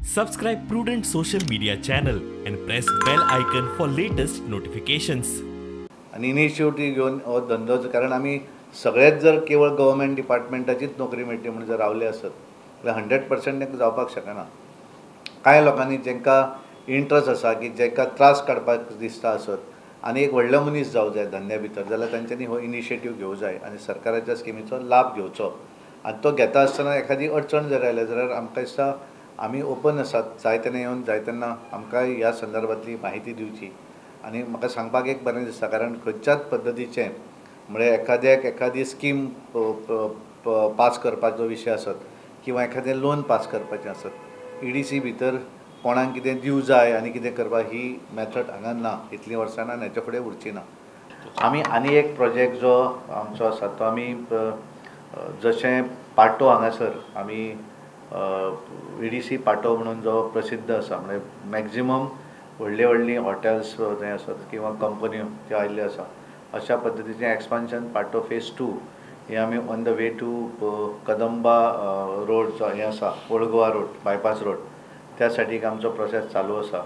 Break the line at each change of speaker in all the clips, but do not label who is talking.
Subscribe Prudent Social Media channel and press bell icon for latest notifications.
आनी initiative घेवन हो धंदो, कारण आमी सगळेच जर केवळ गव्हर्मेंट डिपार्टमेंटाचीच नोकरी मेळटली म्हणून जर रावले आसत जाल्यार 100% जावपाक शकना. कांय लोकांनी जांकां इंट्रस्ट आसा की जांकां त्रास काडपाक दिसता आसत आनी एक व्हडलो मनीस जावं जाय धंद्या भितर, जाल्यार तांच्यांनी हो इनिशिएटीव घेवं जाय आनी सरकाराच्या स्किमीचो लाभ घेवचो. आनी तो घेता आसतना एखादी अडचण जर आयल्या जाल्यार आमकां दिसता आमी ओपन आसात, जाय तेन्ना येवन जाय तेन्ना आमकां ह्या संदर्भांतली म्हायती दिवची. आनी म्हाका सांगपाक एक बरें दिसता, कारण खंयच्याच पद्दतीचें म्हळ्यार एखाद्याक एखादी स्कीम पास करपाचो विशय आसत किंवा एखादें लोन पास करपाचें आसत, EDC भितर कोणाक कितें दिवं जाय आनी कितें करपाक ही मेथड हांगा ना, इतलीं वर्सां ना आनी हेच्या फुडें उरची ना. आमी आनी एक प्रोजेक्ट जो आमचो आसा तो आमी जशें पाटो हांगासर आमी EDC पाटो म्हणून जो प्रसिद्ध आसा, म्हणजे मॅक्झिमम व्हडली व्हडलीं हॉटेल्स थंय आसत किंवा कंपन्यो त्यो आयिल्ल्यो आसा, अशा पद्दतीचें एक्सपान्शन पाटो फेज 2 हें आमी on the way to Kadamba road जो हें आसा, old Goa road, bypass road, त्या सायडीक आमचो प्रोसेस चालू आसा.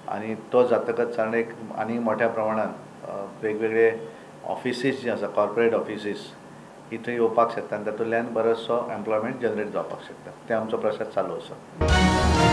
आनी तो जातकच साधारण एक आनी मोठ्या प्रमाणान वेगवेगळे ऑफिसीस जे आसा, कॉर्पोरेट ऑफिसीस ही थंय येवपाक शकता आनी तातूंतल्यान बरोचसो एम्प्लॉयमेंट जनरेट जावपाक शकता. ते आमचो प्रोसेस चालू आसा.